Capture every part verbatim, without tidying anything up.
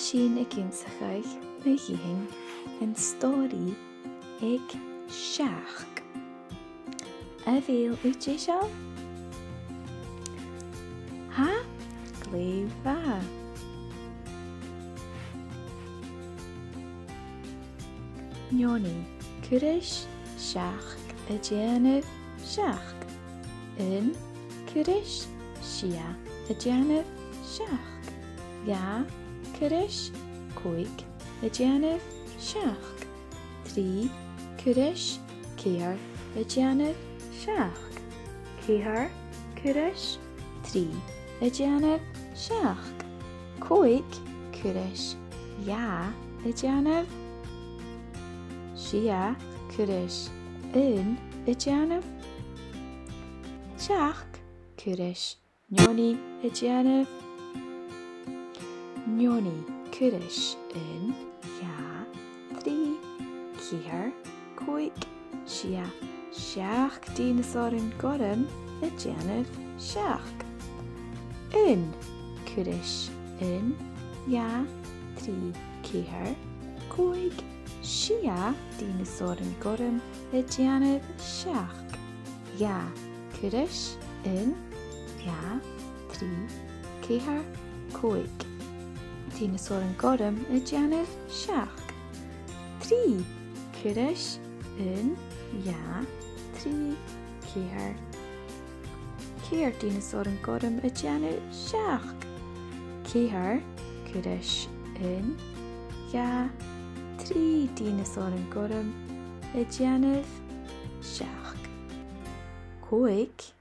Sinn ag ionnsachadh mu dheidhinn an stòiridh aig Seachd. A bheil thu deiseil? Tha? Glè mhath. Neoni, cuir ris Seachd a' dèanamh Seachd. Aon, cuir ris Sia a' dèanamh Seachd. Dhà, cuir ris Còig a' dèanamh Seachd. Trì, cuir ris Ceithir a' dèanamh Seachd. Ceithir, cuir ris Trì a' dèanamh Seachd. Còig, cuir ris Dhà a' dèanamh Sia, cuir ris Aon a' dèanamh Seachd, cuir ris Neoni a' dèanamh. Neoni, cuir ris Aon, Dhà, Trì, Ceithir, Còig, Sia, Seachd dìneasairean gorm a' dèanamh Seachd. Aon, cuir ris Aon, Dhà, Trì, Ceithir, Còig, Sia dìneasairean gorm a' dèanamh Seachd. Dhà, cuir ris Aon, Dhà, Trì, Ceithir, Còig dìneasairean gorm a' dèanamh Seachd. Trì, cuir ris Aon, Dhà, Trì, Ceithir, Ceithir dìneasairean gorm a' dèanamh Seachd. Ceithir, cuir ris Aon, Dhà, Trì dìneasairean gorm a' dèanamh Seachd. Còig,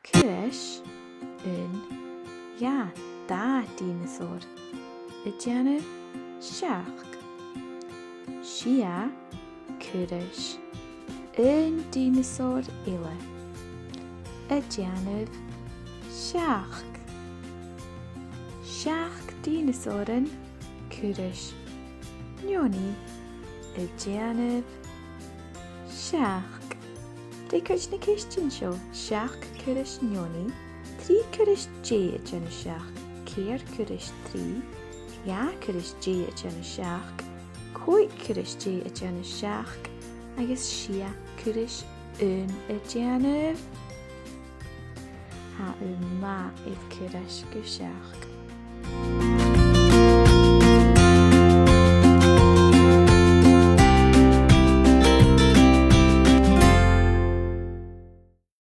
cuir ris Aon, Dhà, Dà dìneasair a' dèanamh Seachd. Sia, cuir ris Aon dìneasair eile a' dèanamh Seachd. Seachd dìneasairean, cuir ris Neoni a' dèanamh Seachd. Dè cuid de na ceistean seo? Seachd, cuir ris Neoni. Trì, cuir ris Dè a' dèanamh Seachd. Ceithir, cuir ris Trì. Dhà, cuir ris Dè a' dèanamh Seachd. Còig, cuir ris Dè a' dèanamh Seachd. Agus Sia, cuir ris Aon a' dèanamh. Tha thu math air cur air ais gu Seachd.